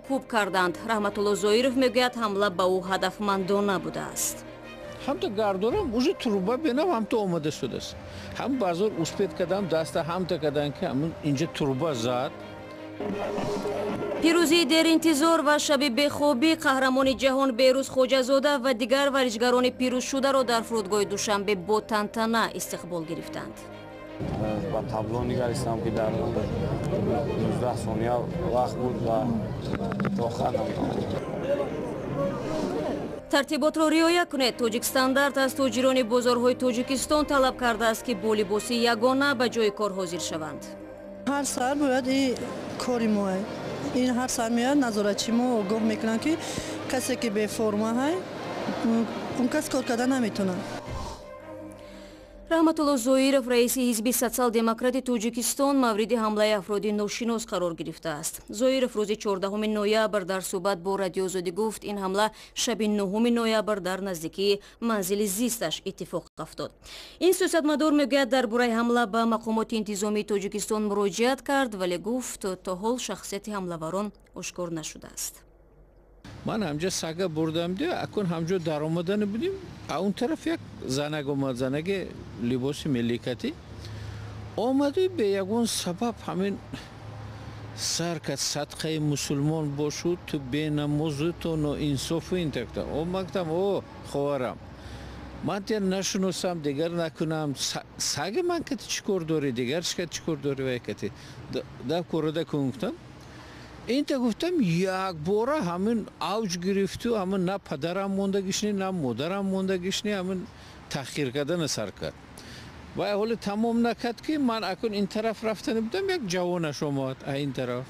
Кӯб карданд. Раҳматулло Зоиров мегӯяд, ҳамла ба ӯ ҳадафмандона будааст. Ҳамта гардорам, уже труба бинам, ҳамта омада шудааст. Ҳам базор успеть кардам, даста ҳамта кардан, ки инҷа труба зад. Пирӯзии деринтизор ва шаби бехобӣ. Қаҳрамони ҷаҳон Беҳрӯз Хоҷазода ва дигар варзишгарони пирӯзшударо дар фурудгоҳи Душанбе бо тантана истиқбол гирифтанд. Ба табло нигаристам, ки дар 19 сония вақт буд ва тоқат намедонам. Тартиботро риоя кунед. Тоҷикстандарт аз тоҷирони бозорҳои Тоҷикистон талаб кардааст, ки бо либоси ягона ба ҷои кор ҳозир шаванд. Ҳар саҳар бояд, и кори моа, ин ҳар саҳар меояд назоратчи, мо огоҳ мекунанд, ки касе ки беформа ҳай, он кас кор карда наметавонад. Раҳматулло Зоиров, раиси ҳизби Социал-демократи Тоҷикистон, мавриди ҳамлаи афроди ношинос қарор гирифтааст. Зоиров рӯзи 14 ноябр дар суҳбат бо Радиоозодӣ гуфт, ин ҳамла шаби 9 ноябр дар наздикии манзили зисташ иттифоқ афтод. Ин сиёсатмадор мегӯяд, дар бораи ҳамла ба мақомоти интизомии Тоҷикистон муроҷиат кард, вале гуфт, то ҳол шахсияти ҳамлаварон ошкор нашудааст. Ман ҳамҷа сага бурдам, ди акун ҳамҷо даромадани будим, а он тараф як занак омад, занаги либоси милликатӣ омаду бе ягон сабаб ҳамин сар кард: «Садқаи мусулмон бошу, ту бенамозу, ту ноинсофу». Ин такта о ман гуфтам: «О хоҳарам, ман тя нашиносам, дигар накунам, саги ман кати чӣ кор дорӣ, дигар чӣ кор дорӣ?» Вай кати да корода кун, гуфтам. Инта гуфтам, якбора ҳамин авҷ гирифту ҳамин на падарам мондагишни, на модарам мондагишни, ҳамин таҳқир кардана сар кард. Вай ҳоле тамом накард, ки ман акун ин тараф рафтани будам, як ҷавонаш омад, а ин тараф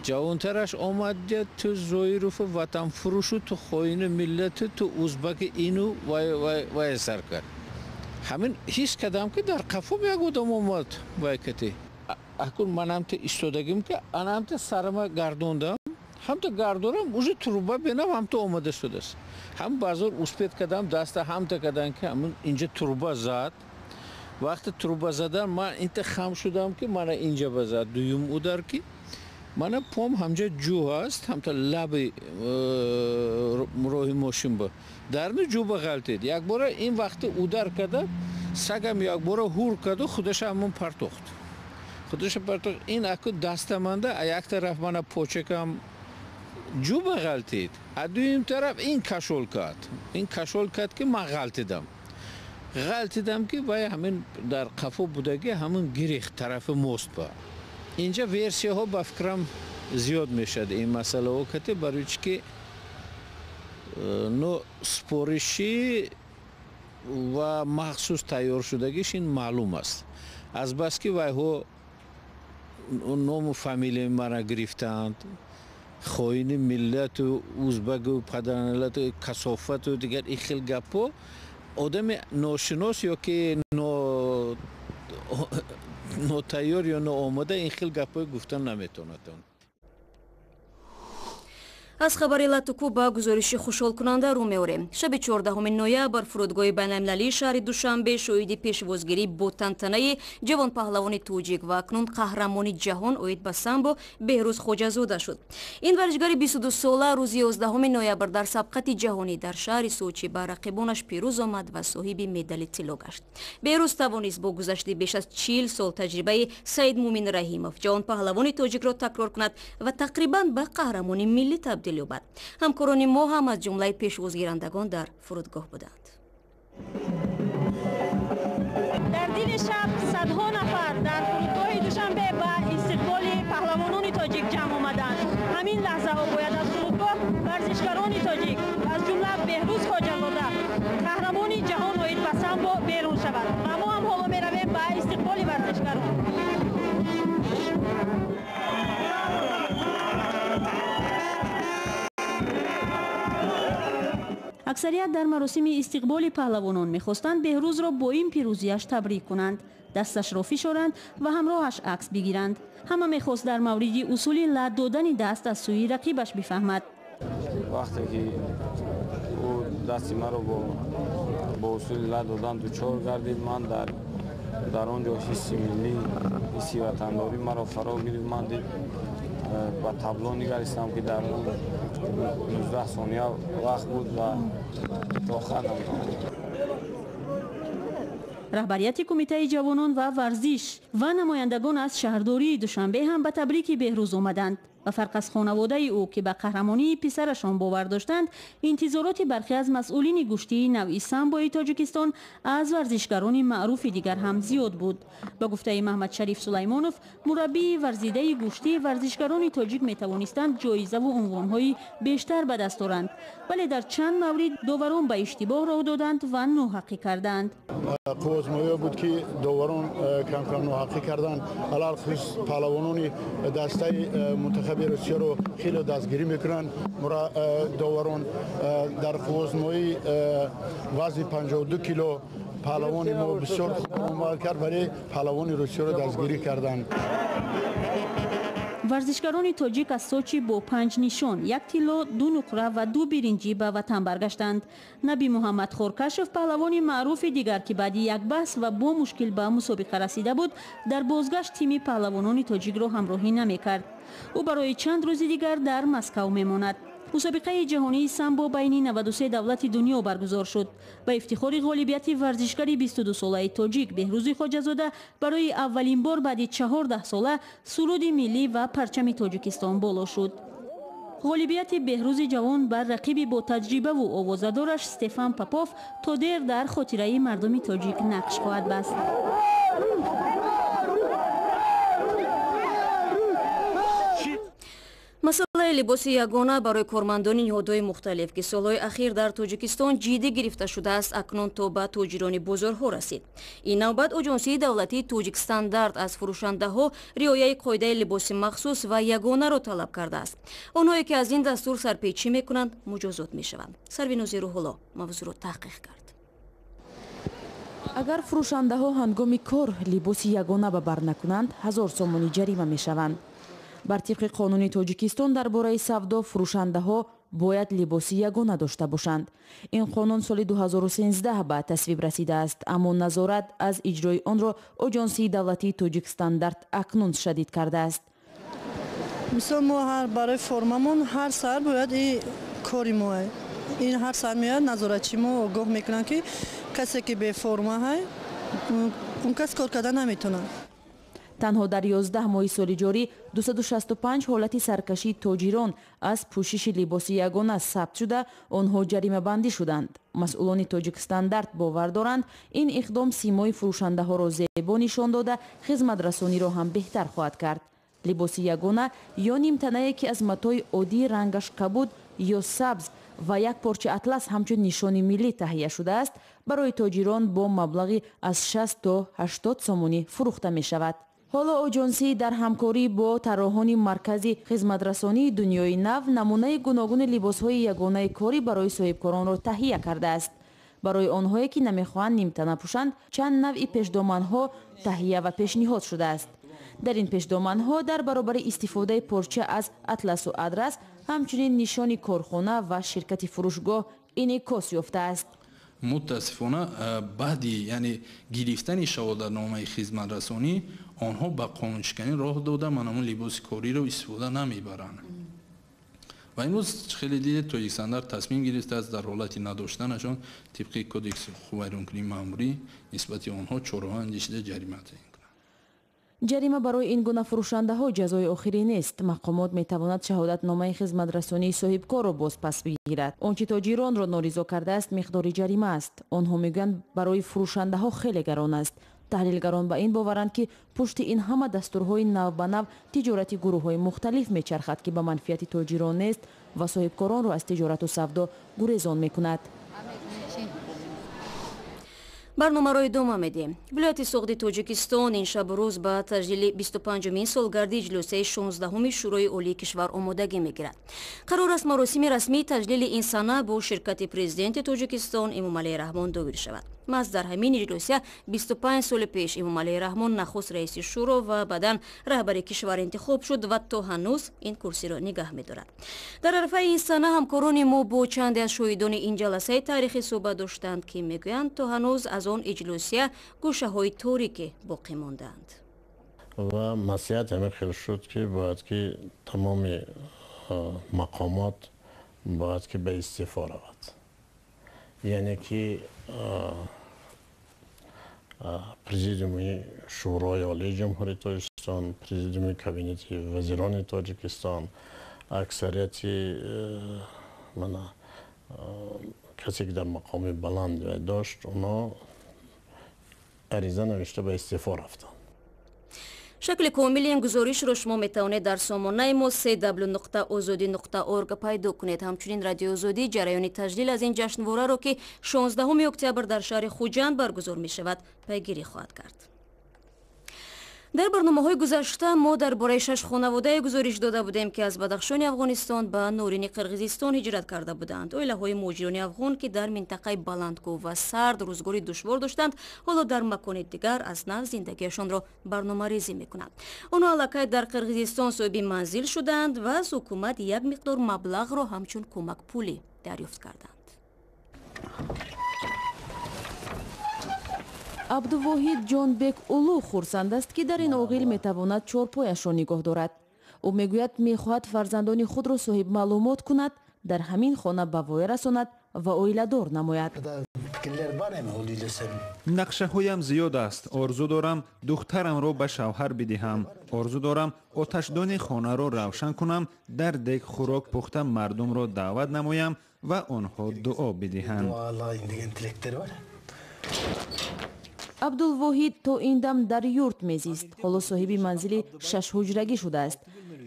ҷавонтараш омад: «Ту Зоируву ватанфурӯшу, ту хоини миллату, ту узбаки ину вай». Сар кард. Ҳамин ҳис кардам, ки дар қафом як одам омад. Вай кати акун ман ҳамта истодагим, ки ана ҳамта сарама гардондам, ҳамта гардорам, уже труба бинам, ҳамта омада шудааст. Ҳам базор успеть кардам, даста ҳамта кардан, ки ҳамин инҷа труба зад. Вақти труба задан ман инта хам шудам, ки мана инҷа базад дуюм удар, ки мана пом ҳамҷа ҷӯ ҳаст, ҳамта лаби роҳи мошин ба дарни ҷӯ ба ғалтид. Якбора ин вақти удар карда, сагам якбора ҳур карду худаша ҳамон партохт, худаша партохт. Ин аку дастаманда, а як тараф мана почакам ҷӯба ғалтид, а дуюм тараф ин кашол кард, ин кашол кард, ки ман ғалтидам, ғалтидам, ки вай ҳамин дар қафо будагӣ ҳамин гирехт тарафи мост. Ба инҷа версияҳо, ба фикрам, зиёд мешавад ин масъалаҳо кати, барои чӣ ки ну споришӣ ва махсус тайёр шудагиш ин маълум аст, азбаски вайҳо ному фамилияи мара гирифтаанд, хоини миллату, узбагу, падарналату, касофату, дигар ин хел гапҳо. Одами ношинос ё ки нотайёр ё ноомода ин хел гапҳои гуфтан наметавонад. Аз хабари латуку ба гузориши хушҳолкунанда рӯ меорем. Шаби 14 ноябр фурудгоҳи байналмилалии шаҳри Душанбе шоҳиди пешвозгирӣ бо тантанаи ҷавонпаҳлавони тоҷик ва акнун қаҳрамони ҷаҳон оид ба самбо Беҳрӯз Хоҷазода шуд. Ин варзишгари 22сола рӯзи 11 ноябр дар сабқати ҷаҳонӣ дар шаҳри Сочи ба рақибонаш пирӯз омад ва соҳиби медали тилло гашт. Беҳрӯз тавонист бо гузашти беш аз 40 сол таҷрибаи Саидмумин Раҳимов, ҷавонпаҳлавони тоҷикро, такрор кунад ва тақрибан ба қаҳрамони миллӣ табдил ёбад. Ҳамкорони мо ҳам аз ҷумлаи пешвозгирандагон дар фурудгоҳ буданд. Дар дили шаб садҳо нафар дар фурудгоҳи Душанбе ба истиқболи паҳлавонони тоҷик ҷамъ омаданд. Ҳамин лаҳзаҳо бояд аз фурудгоҳ варзишгарони тоҷик, аз ҷумла Беҳрӯз Хоҷазода, қаҳрамони ҷаҳон оид ба самбо, берун шавад ва мо ҳам ҳоло меравем ба истиқболи варзишгарон. Аксарият дар маросими истиқболи паҳлавонон мехостанд Беҳрӯзро бо ин пирӯзиаш табрик кунанд, дасташро фишоранд ва ҳамроҳаш акс бигиранд. Ҳама мехост дар мавриди усули лат додани даст аз сӯи рақибаш бифаҳмад. Вақте ки ӯ дасти маро бо усули лат додан дучор гардид, ман дар он ҷо ҳисси миллӣ, ҳисси ватандорӣ маро фаро гирифт. Ман дид Ба табло нигаристам, ки дар 19 сония вақт буд ва то намудам. Раҳбарияти Кумитаи ҷавонон ва варзиш ва намояндагон аз шаҳрдории Душанбе ҳам ба табрики Беҳрӯз омаданд. Ба фарқ аз хонаводаи ӯ, ки ба қаҳрамонии писарашон бовар доштанд, интизороти бархе аз масъулини гӯштии навъи самбои Тоҷикистон аз варзишгарони маъруфи дигар ҳам зиёд буд. Ба гуфтаи Маҳмадшариф Сулаймонов, мураббии варзидаи гӯштӣ, варзишгарони тоҷик метавонистанд ҷоизаву унвонҳои бештар ба даст оранд, вале дар чанд маврид доварон ба иштибоҳ роҳ доданд ва ноҳаққӣ карданд. Қуввазмоиҳо буд, ки доварон кам-кам ноҳаққӣ карданд. Алалхусус паҳлавонони дастаи мунтахаби Русияро хеле дастгирӣ мекунанд доварон. Дар қуввазмоии вазни 52 кило паҳлавони мо бисёр хуб амал кард, вале паҳлавони Русияро дастгирӣ карданд. Варзишгарони тоҷик аз Сочи бо панҷ нишон: як тилло, ду нуқра ва ду биринҷӣ ба ватан баргаштанд. Наби Муҳаммад Хоркашов, паҳлавони маъруфи дигар, ки баъди як баҳс ва бо мушкил ба мусобиқа расида буд, дар бозгашт тими паҳлавонони тоҷикро ҳамроҳӣ намекард. Ӯ барои чанд рӯзи дигар дар Москав мемонад. Мусобиқаи ҷаҳонии самбо байни 93 давлати дунё баргузор шуд. Ба ифтихори ғолибияти варзишгари 22-солаи тоҷик Беҳрӯзи Хоҷазода барои аввалин бор баъди 14 сола суруди миллӣ ва парчами Тоҷикистон боло шуд. Ғолибияти Беҳрӯзи ҷавон бар рақиби бо таҷрибаву овозадораш Стефан Попов то дер дар хотираи мардуми тоҷик нақш хоҳад баст. Масъалаи либоси ягона барои кормандони ниҳодҳои мухталиф, ки солҳои ахир дар Тоҷикистон ҷиддӣ гирифта шудааст, акнун то ба тоҷирони бозорҳо расид. Ин навбат Оҷонсии давлатии Тоҷикстандарт аз фурӯшандаҳо риояи қоидаи либоси махсус ва ягонаро талаб кардааст. Онҳое, ки аз ин дастур сарпечӣ мекунанд, муҷозот мешаванд. Сарвинози Рӯҳулло мавзӯъро таҳқиқ кард. Агар фурӯшандаҳо ҳангоми кор либоси ягона ба бар накунанд, 1000 сомонӣ ҷарима мешаванд. Бар тибқи қонуни Тоҷикистон дар бораи савдо, фурӯшандаҳо бояд либоси ягона дошта бошанд. Ин қонун соли 2013 ба тасвиб расидааст, аммо назорат аз иҷрои онро Оҷонсии давлатии Тоҷикстандарт акнун шадид кардааст. Мисол, мо ҳар барои формамон ҳар саҳар бояд, и кори мо, ин ҳар саҳар меояд назоратчи, мо огоҳ мекунанд, ки касе ки беформа ҳай, он кас кор карда наметавонад. Танҳо дар 11 моҳи соли ҷорӣ 265 ҳолати саркашии тоҷирон аз пӯшиши либоси ягона сабт шуда, онҳо ҷаримабандӣ шуданд. Масъулони Тоҷикстандарт бовар доранд, ин иқдом симои фурӯшандаҳоро зебо нишон дода, хизматрасониро ҳам беҳтар хоҳад кард. Либоси ягона ё нимтанае, ки аз матои оддии рангаш кабуд ё сабз ва як порча атлас ҳамчун нишони миллӣ таҳия шудааст, барои тоҷирон бо маблағи аз 60 то 80 сомонӣ фурӯхта мешавад. Ҳоло оҷонсӣ дар ҳамкорӣ бо тарроҳони Маркази хизматрасонии Дунёи нав намунаи гуногуни либосҳои ягонаи корӣ барои соҳибкоронро таҳия кардааст. Барои онҳое, ки намехоҳанд нимтана пӯшанд, чанд навъи пешдоманҳо таҳия ва пешниҳод шудааст. Дар ин пешдоманҳо дар баробари истифодаи порча аз атласу адрас, ҳамчунин нишони корхона ва ширкати фурӯшгоҳ инъикос ёфтааст. Мутаассифона, баъди, яъне, гирифтани шаҳодатномаи хизматрасонӣ онҳо ба қонуншиканӣ роҳ дода, манамун либоси кориро истифода намебаранд. Ва имрӯз, хеле дидед, Тоҷикстандарт тасмим гирифтааст, дар ҳолати надоштанашон тибқи Кодекси ҳуқуқвайронкунии маъмурӣ нисбати онҳо чораҳо андешида, ҷарима таъин кунад. Ҷарима барои ин гуна фурӯшандаҳо ҷазои охирӣ нест. Мақомот метавонад шаҳодатномаи хизматрасонии соҳибкорро бозпас бигирад. Он чи тоҷиронро норизо кардааст, миқдори ҷарима аст. Онҳо мегӯянд, барои фурӯшандаҳо хеле гарон аст. Таҳлилгарон ба ин боваранд, ки пушти ин ҳама дастурҳои навбанав тиҷорати гурӯҳҳои мухталиф мечархад, ки ба манфиати тоҷирон нест ва соҳибкоронро аз тиҷорату савдо гурезон мекунад. Барномаро идома медиҳем. Вилояти Суғди Тоҷикистон ин шабу рӯз ба таҷлили 25-умин солгарди иҷлосияи 16-уми Шӯрои Олии кишвар омодагӣ мегирад. Қарор аст, маросими расмии таҷлили ин сана бо ширкати Президенти Тоҷикистон Эмомалӣ Раҳмон доир шавад. Маҳз дар ҳамин иҷлосия 25 соли пеш Эмомалӣ Раҳмон нахуст раиси шӯро ва баъдан раҳбари кишвар интихоб шуд ва то ҳанӯз ин курсиро нигаҳ медорад. Дар арафаи ин сана ҳамкорони мо бо чанде аз шоҳидони ин ҷаласаи таърихӣ суҳбат доштанд, ки мегӯянд, то ҳанӯз аз он иҷлосия гӯшаҳои торике боқӣ мондаанд. Ва маслиҳат ҳамин хел шуд, ки бояд ки тамоми мақомот бояд ки ба истеъфо равад, яъне ки президиуми Шӯрои Олии Ҷумҳурии Тоҷикистон, президиуми Кабинети вазирони Тоҷикистон, аксарияти мана касе ки дар мақоми баланд дошт, онҳо ариза навишта ба истеъфо рафтанд. Шакли комили ин гузоришро шумо метавонед дар сомонаи мо cw.ozodi.org пайдо кунед. Ҳамчунин Радиои Озодӣ ҷараёни таҷлил аз ин ҷашнвораро, ки 16 октябр дар шаҳри Хуҷанд баргузор мешавад, пайгирӣ хоҳад кард. Дар барномаҳои гузашта мо дар бораи шаш хонаводае гузориш дода будем, ки аз Бадахшони Афғонистон ба Норини Қирғизистон ҳиҷрат карда буданд. Оилаҳои муҳоҷирони афғон, ки дар минтақаи баландкӯҳ ва сард рӯзгори душвор доштанд, ҳоло дар макони дигар аз нав зиндагиашонро барномарезӣ мекунанд. Онҳо аллакай дар Қирғизистон соҳиби манзил шуданд ва аз ҳукумат як миқдор маблағро ҳамчун кӯмакпулӣ дарёфт карданд. Абдувоҳид Ҷонбек Улу хурсанд аст, ки дар ин оғил метавонад чорпояшро нигоҳ дорад. Ӯ мегӯяд, мехоҳад фарзандони худро соҳибмаълумот кунад, дар ҳамин хона ба воя расонад ва оиладор намояд. Нақшаҳоям зиёд аст. Орзу дорам духтарамро ба шавҳар бидиҳам. Орзу дорам оташдони хонаро равшан кунам, дар дег хӯрок пухта мардумро даъват намоям ва онҳо дуо бидиҳанд. Абдулвоҳид то ин дам дар юрт мезист. Ҳоло соҳиби манзили шашҳуҷрагӣ шудааст.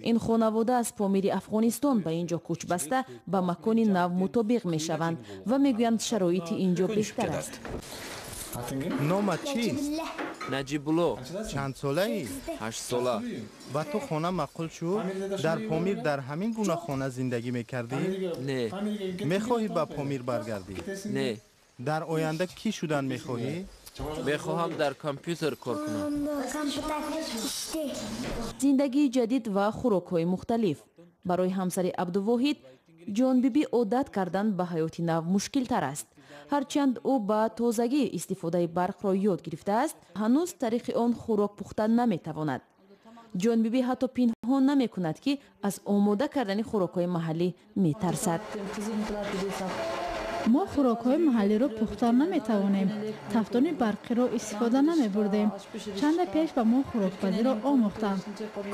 Ин хонавода аз Помири Афғонистон ба ин ҷо кӯч баста, ба макони нав мутобиқ мешаванд ва мегӯянд, шароити ин ҷо беҳтар аст. Номат чист? Наҷибулло. Чанд солаӣ? 8 сола. Ба ту хона маъқул шуд? Дар Помир дар ҳамин гуна хона зиндагӣ мекардӣ? Не. Мехоҳӣ ба Помир баргардӣ? Не. Дар оянда кӣ шудан мехоҳӣ? Мехоҳам дар компютер кор кунам. Зиндагии ҷадид ва хӯрокҳои мухталиф. Барои ҳамсари Абдувоҳид Ҷонбибӣ одат кардан ба ҳаёти нав мушкилтар аст. Ҳарчанд ӯ ба тозагӣ истифодаи барқро ёд гирифтааст, ҳанӯз тариқи он хӯрок пухта наметавонад. Ҷонбибӣ ҳатто пинҳон намекунад, ки аз омода кардани хӯрокҳои маҳаллӣ метарсад. Мо хӯрокҳои маҳаллиро пухта наметавонем. Тафдони барқиро истифода намебурдем. Чанде пеш ба мо хӯрокпазиро омӯхтанд.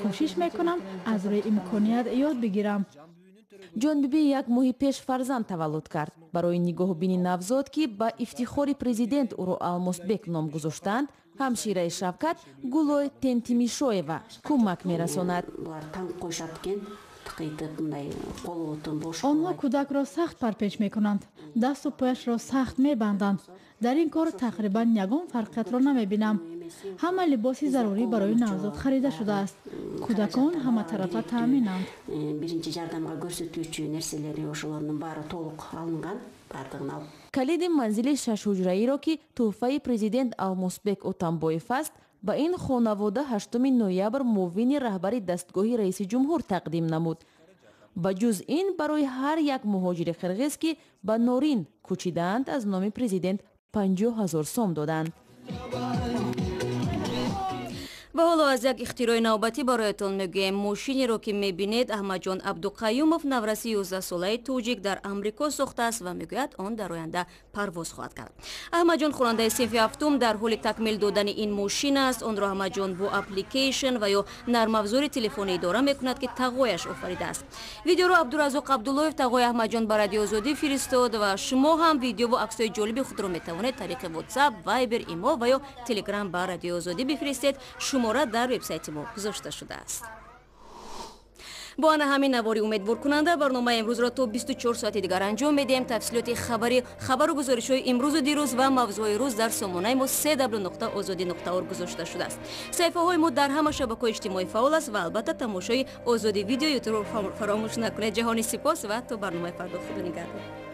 Кӯшиш мекунам, аз рӯи имконият ёд бигирам. Ҷонбибӣ як моҳи пеш фарзанд таваллуд кард. Барои нигоҳубини навзод, ки ба ифтихори президент ӯро Алмосбек ном гузоштанд, ҳамшираи Шавкат Гулой Тентимишоева кӯмак мерасонад. Онҳо кӯдакро сахт парпеч мекунанд, дасту пояшро сахт мебанданд. Дар ин кор тақрибан ягон фарқиятро намебинам. Ҳама либоси зарурӣ барои навзод харида шудааст. Кӯдакон ҳаматарафа таъминанд. Биринчи жардамга көрсөтүүчү нерселери, ошолордун баары толук алынган, баардыгын алып. Калиди манзили шашҳуҷраиро, ки тӯҳфаи президент Алмосбек Отамбоев аст, ба ин хонавода 8 ноябр муовини раҳбари дастгоҳи раиси ҷумҳур тақдим намуд. Ба ҷуз ин, барои ҳар як муҳоҷири қирғиз, ки ба Норин кӯчидаанд, аз номи президент 50 000 сом доданд. Ва ҳоло аз як ихтирои навбатӣ бароятон мегӯем. Мошинеро, ки мебинед, Аҳмадҷон Абдуқаюмов, навраси 11-солаи тоҷик, дар Амрико сохтааст ва мегӯяд, он дар оянда парвоз хоҳад кард. Аҳмадҷон, хонандаи синфи ҳафтум, дар ҳоли такмил додани ин мошин аст. Онро Аҳмадҷон бо application ва ё нармафзори телефонӣ идора мекунад, ки тағояш офаридааст. Видеоро Абдуразоқ Абдуллоев, тағои Аҳмадҷон, ба Радиои Озодӣ фиристод ва шумо ҳам видеову аксҳои ҷолиби худро метавонед тариқи WhatsApp, Viber, Имо ва ё Telegram ба Радиои Озодӣ бифиристед. Шумора дар вебсайти мо гузошта шудааст. Бо ана ҳамин навори умедворкунанда барномаи имрӯзро то 24 соати дигар анҷом медиҳем. Тафсилоти хабари хабару гузоришҳои имрӯзу дирӯз ва мавзӯъҳои рӯз дар сомонаи мо cw.ozodi.org гузошта шудааст. Саҳифаҳои мо дар ҳама шабакаҳои иҷтимоӣ фаъол аст ва албатта, тамошои Озоди Видео Ютубро фаромӯш накунед. Ҷаҳони сипос ва то барномаи фардо, худо нигаҳдор.